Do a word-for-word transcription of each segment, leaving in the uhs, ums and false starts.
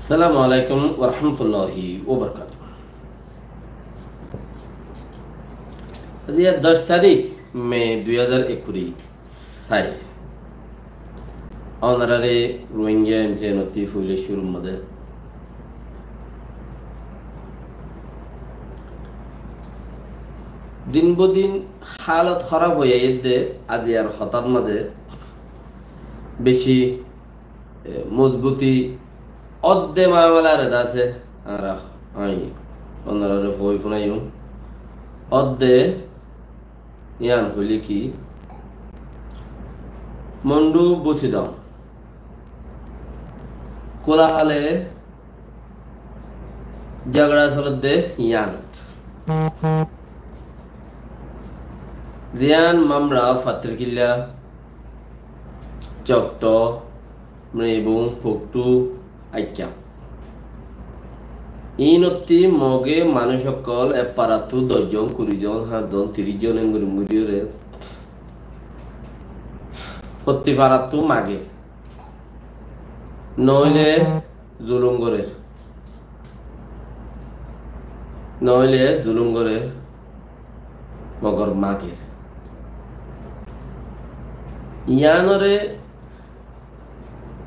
Assalamu alaikum warahmatulláhi wabarakátuhu. Aijja doc tarík me dui házar ekkuri sair. Ónorare Rohingya M C N ottú foila cúrur mazé din bodin hálot hóraf ói aiyér de, aijjar hotár mazé beci e, mozbuti ódde mamalar ede asé, añára, añí ónorare hoi funaiyum. Ódde yián hoilé ki, Mondu Busidong kúlahale zogora solédde yián. Ziyán Mamra, Fattirkilla, Cokto, Mribung, Puktu, Aikka. Iín ottú Moge manúic ókkol ek farattú doc zon, kuri zon, háñt zon, tiríc zon engori muriyóre fottí farattú mager. Noóile zulum gorér. Noóile zulum gorér, mogor mager. Yiánore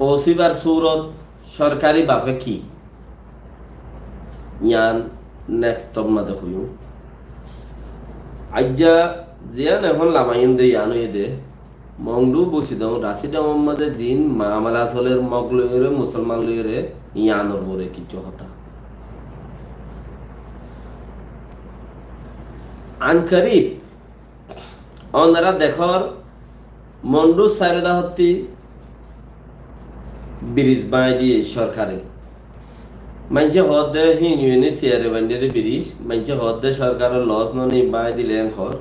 ósibar surot sorkari bafe ki? Yián next ot mazé hoiyum. Aijja ziyán ehón lamaiyum de yián óiye de, Mondu Busidong Rasidong or mazé ziín mamala solér Mog loiyóre, Musolman loiyóre, yiánor uore kissú hotá. Ankarib ónora dekór Mondu sairó dahottí biris báñgi diyé sorkare. Maincé hoódde híin U N H C R e baindé dé biris, maincé hoódde sorkaror los no né, báñgi dilé en hoór.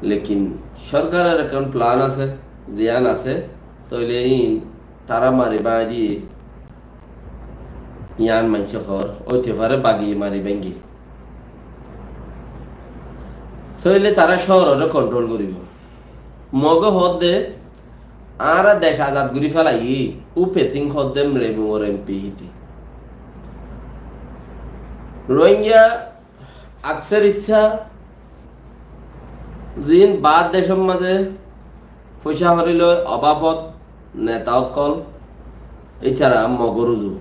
Lekin sorkaror ekkán plan asé, ziyán asé, tóile híin tará mari báñgi diyé, yián maincé hoór, óite fare bagi mari báñgi. Tóile tará cóororé kontrol goríbo. Moge hoódde, añára dec azad gorí félaiyí, U Pething hoódde Mrebungor M P híte. Rohingya akser issá ziín baár decór mazé foicá horiloi obábot neta ókkol, ítara Mogor uzu.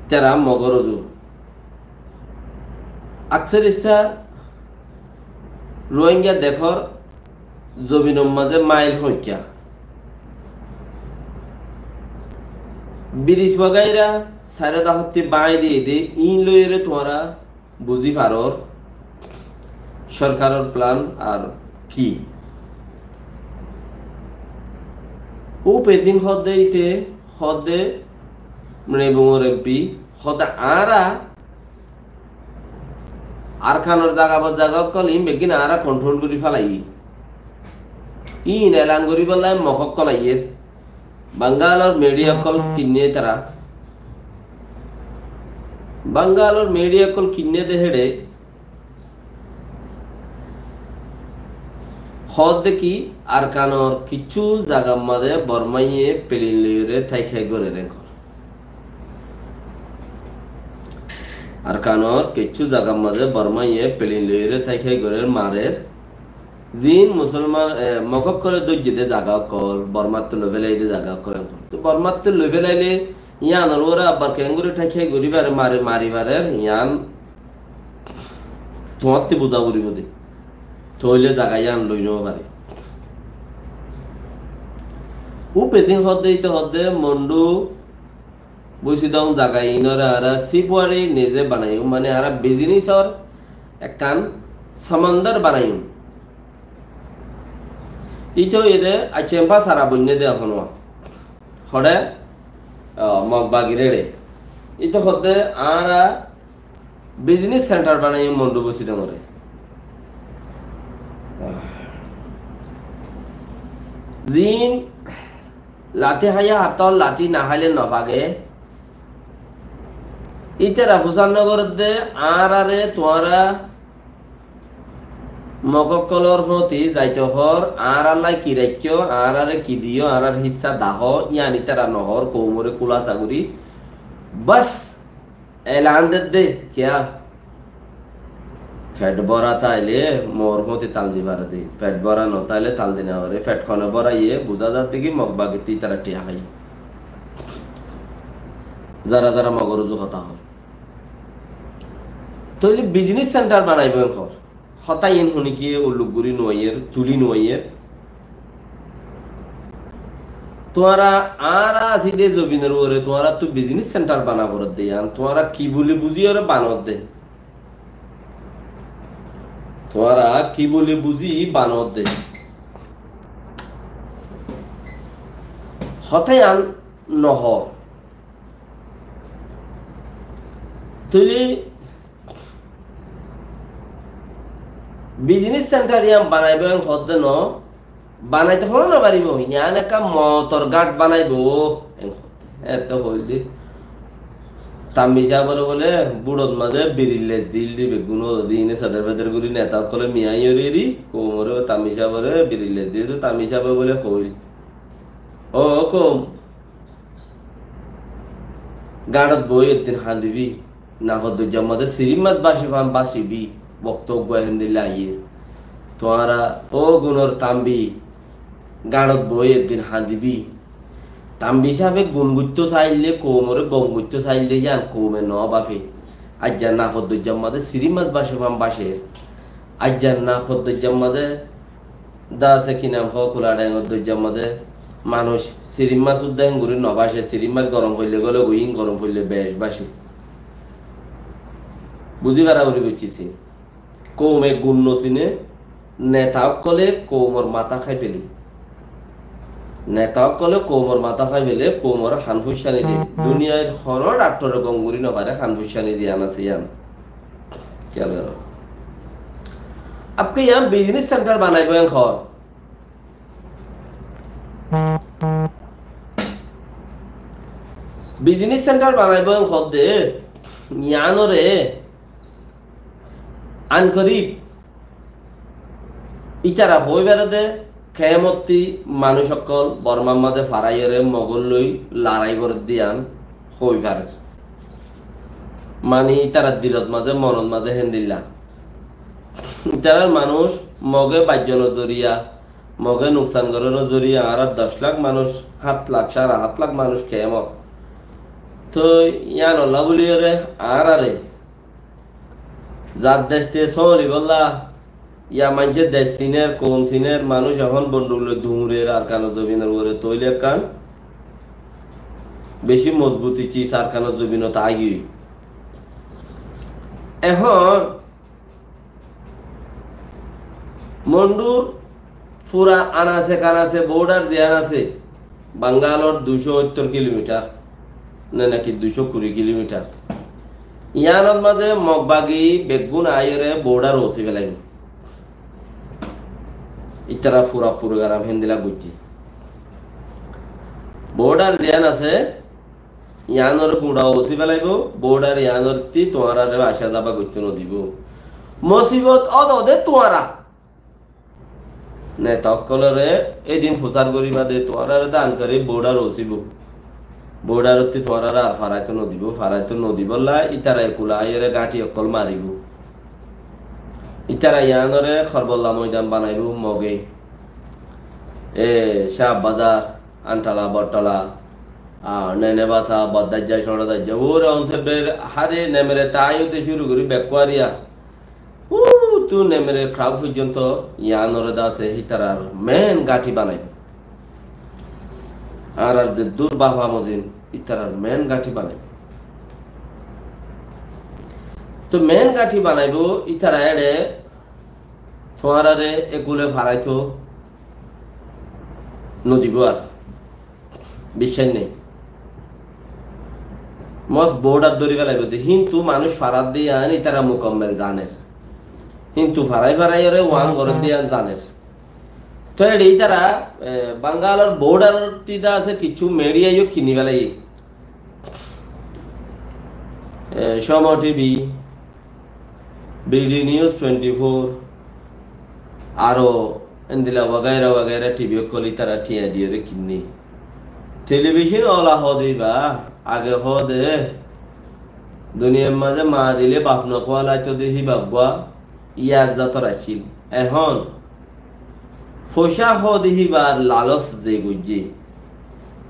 Ítara Mogor uzu. Akser issá Rohingya dekór zobinor mazé mail hoñkká. Biris wagaira sairó dahottí báñgi diyé dé, iín loiyóre tuáñra buzí faror sorkaror plan ar ki. U Pething hoódde íte, hoódde Mrebungor M P, hoódde añára Arkanor zaga bor zaga ókkol iín beggín añára kontrol gorí félaiyí. Iín elan goríbolla Mog ókkol aiyér. Bangalor midiya ókkol kinné tará. Bangalor midiya ókkol kinné de héçe hoódde ki, Arkanor kissú zagar mazé Bormaye pelin loiyóre tháikthái gorér en hoór. Arkanor kissú zagar mazé Bormaye pelin loiyóre tháikthái gorér, marer. Ziín Musolman, e, Mog ókkole dóijje dé zaga ókkol, Bormattú loi félaiyé dé zaga ókkol en hoór. Tóu Bormattú loi félailé yiánor uore abbar keéngorí tháikthái gorí farer, mare, mari farer, yián tuáñttú buzá foribó dé. Tóile zaga yián loi no fare. U Pething hoódde íte hoódde Mondu Busidong zaga iínoré añára sipwari nize banaiyum, mane añára bizinisor ekkán samandar banaiyum. Íte óiye dé, accá, em fáñsara boinné dé ehón. Hoçé, o, Mog bagir éçe. Íte hoódde añára bizinis sentar banaiyum Mondu Busidongoré. Ziín lati háiye hattó, lati no háile no fage. Ítara fusár no gorér dé, añáráre tuáñra Mog ókkolor fúañti zaito hoór, añárallá ki raikkó, añáráre ki diyó, añárár hissá dahó, yían ítara nohoór, koumoré kúlasa gorí. Bas, elan dedde, kiyá? Fet bóra táile moor fúañti tal di faré de, fet bóra notáile tal di nofaré. Fet hone bóraiyé, buzá zadde ki Mog bagittú ítara thiañ háiye. Zara zara Mogor uzu hotá hoór. Tóile biznis senthar banaibó en hoór. Hotá iín honikiyé ulluk gorí nuaiyér, tulí nuaiyér. Tuáñra añára así de zobinor uore tuáñrattú biznis senthar bana foredde yían, tuáñra ki buli buzí ore banodde? Tuáñra ki buli buzí banodde? Hotá yían nohoór. Tóile biznis senthar yían banaibó en hoódde no, banaito hono nofaribó, yían ekkán motor gát banaibó en hoódde. Ette hoóilde Tambi sábore bóle búçot mazé birir les dil di beggún, di ine seder beder gorí neta ókkole miyai ori eri, koumoré Tambi sábore birir les dil di, Tambi sábe bóle hoóil, "Ó koum, gañçot boói eddin hañdibi, nafot doijjar mazé sirim mas báci fán bácibi, bokto uggúa héndilla aiyér. Tuáñra ó gunor Tambi, gañçot boói eddin hañdibi." Tambi sábe gun goittó sailde, koumoré gom goittó sailde, yían koume no báfe. Aijja nafot doijjar mazé sirim mas báci fán bácer. Aijja nafot doijjar mazé de asé ki nam hoó, Kula Dhengor doijjar mazé manúic sirim mas udda héngorí no báce, sirim mas gorom foille góle goi, hín gorom foille bec báce. Buzí fara fori boiccé sin. Koume gun no sine, neta ókkole koumor matá hái fele. Neta ókkole koumor matá hái fele, koumoré han fuiccá no de. Duniyair hono dhaktore gom gorí no fare, han fuiccá no de, yían asé yían. Kiyal goró. Apke yían biznis senthar banaibó en hoór. Biznis senthar banaibó en hoódde, yíanore ankorib ítara hoói fare de, kemottí manúic ókkol Bormar mazé faraiyóre Mogor loi larái gorédde yían hoói farer. Mani ítarar dilot mazé, monot mazé héndilla. Ítarar manúic Moge baijjonor zoriya, Moge nuksan gorónor zoriya añárar doc lak manúic, hát lak, sára hát lak manúic kemot. Toi yíanolla bóliyoré añárare zar dec te sólibolla, ya maincé dec siner, koum siner, manúic ehón bonduk loi duñrer Arkanor zobinor uore, tóile ekkán beci mozbuti cis Arkanor zobinot aigiyói. Ehón Mondur fura anase kanase bordar ziyán asé, Bangalor duicó óttor kilomitar, ne naki duicó kuri kilomitar. Yíanor mazé Mog bagi beggún aiyóre bordar ósi felaiyé. Ítara fura program héndilla goijjé. Bordar ziyán asé, yíanor guñça ósi felaibó, bordar yíanottí tuáñrare asá zaba goittó nodibó. Mosibot ódode tuáñra. Neta ókkolore édin fusár goríba de tuáñrare dan gorí bordar ósibó. Bordarottí tuáñrare ar faraitó nodibó, faraitó nodibólla ítara ekula aiyóre gáñthi ókkol maribó. Ítara yíanore Korbolla moidan banaibó Moge. E, Shah Bazar, Antala, Bottala, a, Nenebasa, Boddaijja, Soñçadaijja, uore onte ber hare nemere taiyóte cúru gorí Bekkuariya. Utu nemere Kraw foijjonto yíanore dase hítarar main gáñthi banaibó. Añárar zeddúr bafa mozin ítarar main gáñthi banaibó. To main gáñthi banaibó ítara eçe tuáñrare ekule faraitó nodibó ar. Biccác nái. Mos bordar dóri felaibó de, hintu manúic faradde yían ítara mukammel zaner. Hintu farai farai ore wan goredde yían zaner. To eçe ítara, e, Bangalor bordarottí de asé kissú media yó kini felaiyé. E, Somo T V, B D News twenty four, Aró endilla wagaira wagaira T V ókkol ítara thiañ diyóre kinné. Telibicon ola hoóde íba, age hoóde duniyair mazé maa dilé baf nokuwalaito de híba uggúa yar zator accíl. Ehón foicá hoóde híbar lalos ze goijjé,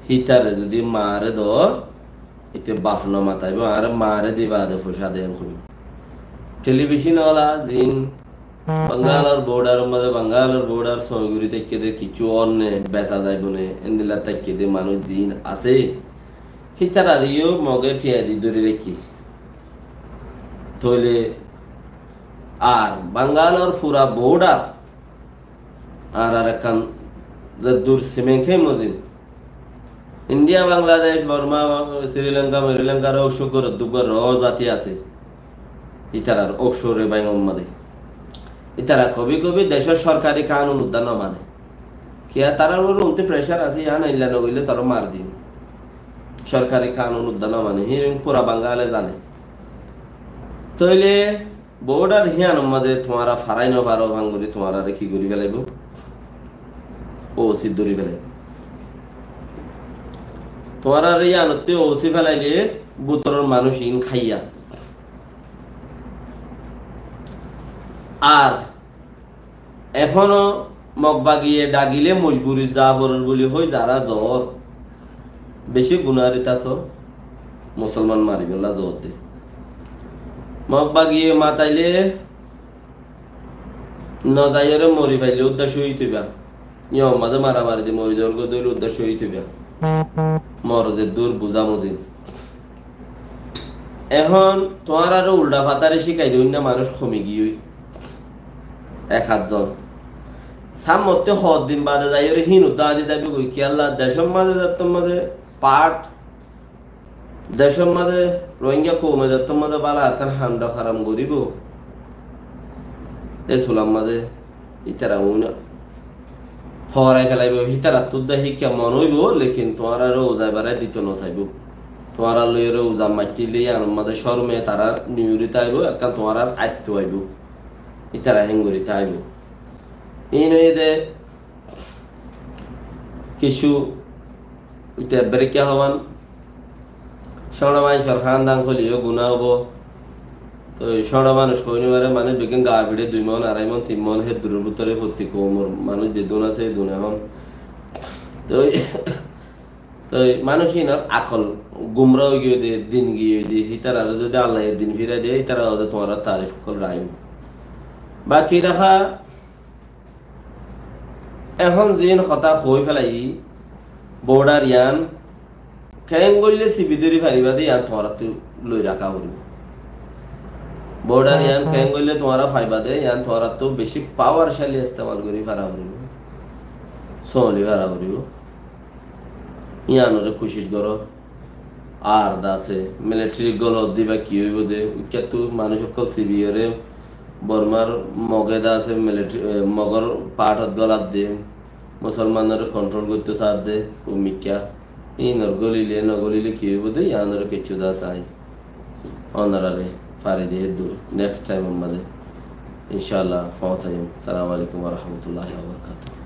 hítare zudi maare do, ite baf nomataibo, añáre maare de baade foicá de en hoibo. Telibicon ola ziín Bangalor bodar mazé, Bangalor bodar sóñi gorí táikke de, kissú ónne besa zaibo ne, endilla táikke de manúic ziín asé, hítarareyó Moge thiañ di dóri raikké. Tóile ar Bangalor fura bodar añárar ekkán zeddur simeng hé mozin India, Bangladec, Borma, Sri Lanka, Miri Lankar ókcor goródde uggúa ro zati asé. Ítarar ókcor re báingor mazé. Ítara kobi kobi decór sorkari kanun uddá no mane. Kiyá tarar uore unti pressure asé, yián ailla no goille taró mari dibo. Sorkari kanun uddá no mane, híin fura Bangale zane. Tóile Bodar híyanor mazé tuáñra farai no faro, fangori tuáñrare ki gori felaibo? O C dóri felaibo. Tuáñrare híyanotte O C felaile bútoror manúic iín háiya. Ar ehóno Mog bagiye dhagile mojburi za foror buli hoi zara zoór, beci gunárit asó, musolman maribólla zoór de. Mog bagiye mataile no zaiyóre mori faile udda cóhid óiba. Yó mazé maramari di mori zoór goi dóile udda cóhid óiba. Mor zeddur buzá mozin. Ehón tuáñrare uldha fatari cíkai de, óinno manúic homi giyói ek hátzon. Sámmotte hoddin bade zaiyóre híin udda añdi zaibo goi, kiyólla decór mazé zettór mazé part, decór mazé Rohingya koume zettór mazé bála ekkán hando haram goribo. E sular mazé ítara uña forai felaibo, hítarattú de híkka mon óibo, lekin tuáñrare uzai barai dito no saibo. Tuáñrar loiyóre uza maittíle yiánor mazé córume tará niyuri táibo, ekkán tuáñrar aittu aibo. Ítara héngori táibo. Iín óiye de kissú ite berekka hoban. Cóñço maincór hándan hoileyó guná óibo. Toi cóñço manúic hoi no fare, mane beggún gaa fiçe dui mon, arai mon, tin mon, héddurór bútore fottí koumor manúic zedún asé, edún ehón. Toi, toi manúic inor akol gumra ói giyói de, din giyói de, hítarare zodi Allaye din firai de, hítara ode tuáñrar tarif ókkol raim. Baki raha Ehón ziín hotá hoói félaiyi, bodhar yián keéngoillé sibi dóri faribá dé, yián tuáñráttu loi raká foribó. Bodhar yián keéngoillé tuáñra faibá dé, yián tuáñráttu bicí pawarcali estemal gorí fara foribó, sóli fara foribó. Yiánoré kucíc goró. Ar de asé, militari gólot diba ki óibo dé, uikkátu manúic ókkol sibiyóre Bormar Moge de asé, militari, e, Mogor pathot gólat dé, musolmanore kontrol goittó saádde, ummikká. Inor gólile, no gólile ki óibo dé, yiánoré kessú de asé. Onorare fari dé héddur, next time or mazé, incállah, foóñsaiyum. Assalamu alaikum wa rahmatullahi wa barakatuhu.